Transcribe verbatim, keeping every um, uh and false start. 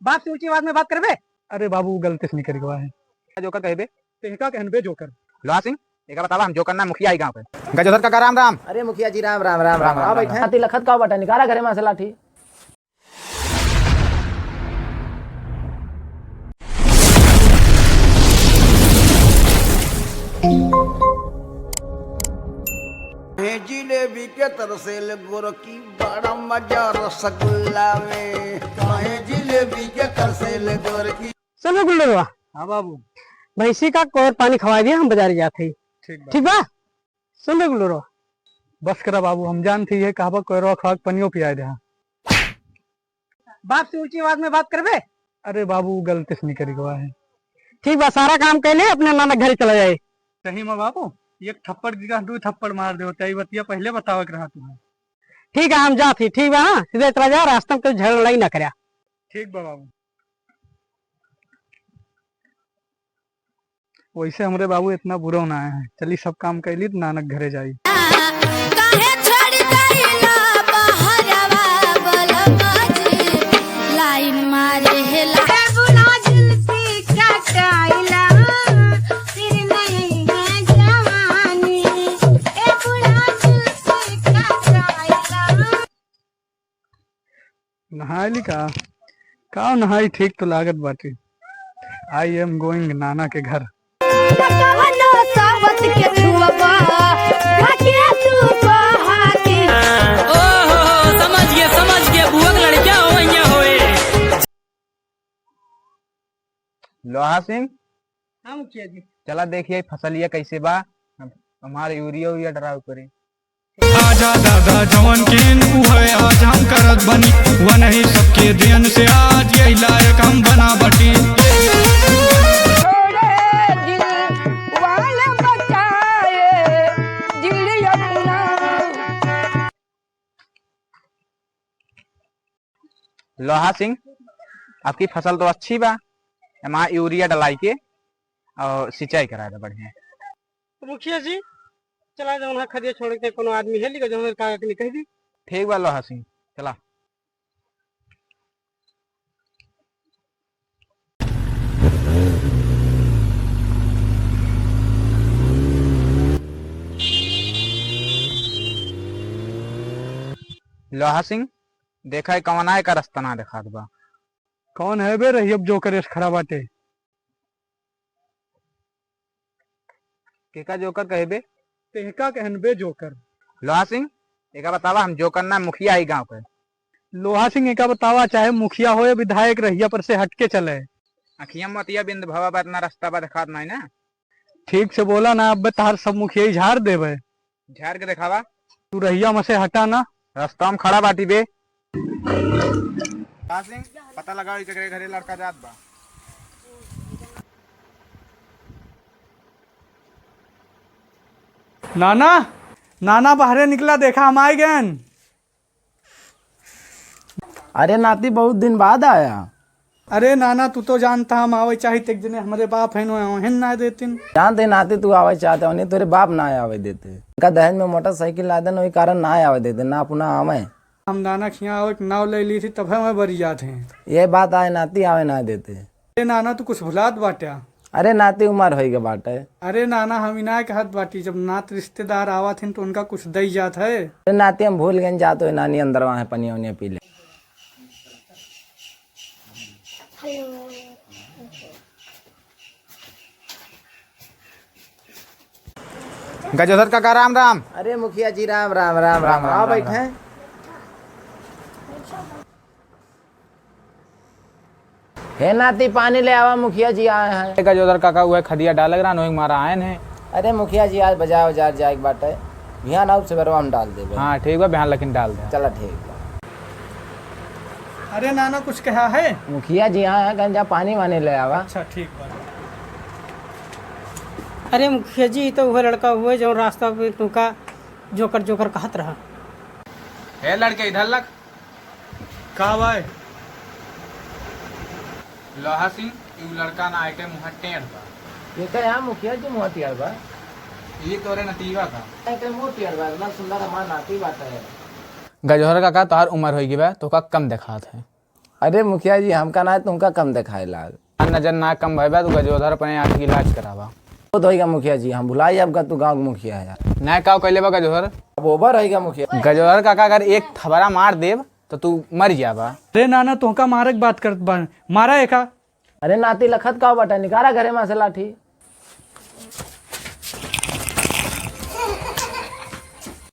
बाप से ऊंची आवाज में बात करबे? अरे बाबू, गलती से निकल गवा है। जोकर कहबे? तेहका कहन बे जोकर। लोहा सिंह, एका बतावा, हम जोकर ना, मुखिया ही गाँव के। गजोधर काका, राम राम। अरे मुखिया जी, राम राम, राम राम, राम राम, आओ राम बैठे। राम। हाथी लखत का बाटा, निकारा घरे में से लाठी। काहे जिलेबी के तरसेल गोरकी, बड़ा मजा रसगुल्ला में। काहे जिलेबी के तरसेल गोरकी। सुनो गुल्लुरवा। हाँ बाबू। भैंसी का कोर पानी खवाई दिया, हम बाजार जात हई। ठीक बा। ठीक बा? सुन रे गुल्लुरवा। बस करा बाबू, हम जानत हई ये कहबा कोयरवा खवा के पनियो पियाए दे। हाँ। बाप से ऊंची आवाज में बात करबे? अरे बाबू, गलती से निकल गवा है। ठीक बा, सारा काम कैले अपने नाना घरे चला जाए। सही में बाबू, एक थप्पड़ की जगह दो थप्पड़ मार दे होता, ये बतिया पहले बतावे के रहा तुम्हें। ठीक है, हम जात ही, ठीक बा, हाँ, सीधे चला जा, रास्ता में कोई झगड़ा लड़ाई ना करया। ठीक बा बाबू। वैसे हमरे बाबू इतना बुरा ना है, चली सब काम कैली तो नानक घरे जाई। काहे छोड़ गइला बहरवा बलमा जी, लाइन मारे हे ला। ए बुला जुल्फी कटाइला, फिर नहीं है जवानी। ए बुला जुल्फी कटाइला। नहाइली का? का नहाई, ठीक तो लागत बाटे। I am going नाना के घर। कवनो सावत के छुअबा, ढके तू बहाके। ओहो, समझ गए, समझ गए, बुआ के लड़कियां हो गई होए। लोहा सिंह। हाँ मुखिया जी। चला देखिए फसलिया कैसे बा, हम-, हमारे यूरिया उरिया डराव करी। आजा दादा जवन किन उहे आज हम करत बनी, वनही सबके देन से आज यही लायक हम बना बटी। छोड़े दिल वाले बचाए दिल अपना। लोहा सिंह, आपकी फसल तो अच्छी बा, एमा यूरिया डलाई के और सिंचाई करा दे बढ़िया। मुखिया जी, चला जौन है खदिया छोड़ के कोनो आदमी है लिखा जौन कागज नहीं कह दी। ठीक बा लोहा सिंह, चला। लोहा सिंह, देखा है कौन आए का रास्ता ना देखात बा। कौन है बे रही अब जोकर एस खड़ा बाटे? केका जोकर कहे बे? तेहका कहन बे जोकर। लोहा सिंह, एका बतावा, हम जोकर ना, मुखिया है गाँव के। लोहा सिंह, एका बतावा, चाहे मुखिया हो या विधायक, रहिया पर से हट के चले। अखिया मतिया बिंद भवा बा, इतना रास्ता बा देखात नहीं ना। ठीक से बोला ना, अब तहार सब मुखिया ही झाड़ देबे। झाड़ के देखावा। तू रहिया में से हटा ना। रास्ता में खड़ा बाटी बे। का सिंह, पता लगाओ, ई केकरे घरे लड़का जात बा। नाना, नाना, बाहरे निकला, देखा, हम आए गए। अरे नाती, बहुत दिन बाद आया। अरे नाना, तू तो जानता हम आवे चाहित एक जने हमरे बाप हैं, ओहन ना देतिन। जानते नाती, तू आवे चाहते हो, नहीं तोरे बाप ना आवे देते। इनका दहेज में मोटरसाइकिल ला देन, वही कारण ना आवे देते, ना अपना आवे। हम नाना खिया आवे के नाव ले ली थी, तब हम बरी जात हैं। ये बात आए नाती, आवे ना देते। अरे नाना, तू कुछ भुलात बाट्या। अरे नाती, उमर होई के बाटे। अरे नाना, हम इनाय कहत बाटी, जब नात रिश्तेदार आवत हैं तो उनका कुछ दई जात है। अरे नाती, हम भूल गए, जात हो नानी अंदर वहाँ पनिया उनिया पी ले। गजोधर काका, राम राम। अरे मुखिया जी, राम राम, राम राम, राम राम, आओ राम, बैठे। राम। हे नाती, पानी ले आवा, मुखिया जी आए हैं। गजोधर काका, वह खदिया डालक रहन, वही मारा आयन है। अरे मुखिया जी, आज बाजार उजार जाए के बाटे, बिहान आउब, सवेरवा हम डाल देबे। हाँ ठीक बा, बिहान लेकिन डाल दे। चला ठीक बा। अरे नाना, कुछ कहा है? मुखिया जी आए हैं, कहन जा पानी वानी ले आवा। अच्छा ठीक बा। अरे मुखिया जी, ई तो वह लड़का हुए जो रास्ता पे तुमका जोकर जोकर कहत रहा। हे लड़के, इधर लग। का भाई? लोहा सिंह, ई लड़का ना आए के मुँह टेढ़ बा। ये तो यहाँ मुखिया जी मुँह टेढ़ बा। ई तोरे नतीवा का। ये तो मुँह टेढ़ बा, इतना सुंदर हमार नाती बात है। गजोधर काका, तोहार उम्र होई गई बा, तोका कम देखात है। अरे मुखिया जी, हमका ना तुमका कम देखाए लाग। नजर ना कम भइबा, तू गजोधर अपने आँख के इलाज करावा। बहुत होइगा मुखिया जी, हम भुलाई अब का तू गाँव के मुखिया है। ना का कइले बा गजोधर? अब ओवर होइगा मुखिया। गजोधर काका अगर एक थबरा मार देब तो तू मर जाबा। अरे नाना, तोहका मारे के बात करत बा, मारा एका। अरे नाती लखत का बटा, निकारा घरे में से लाठी।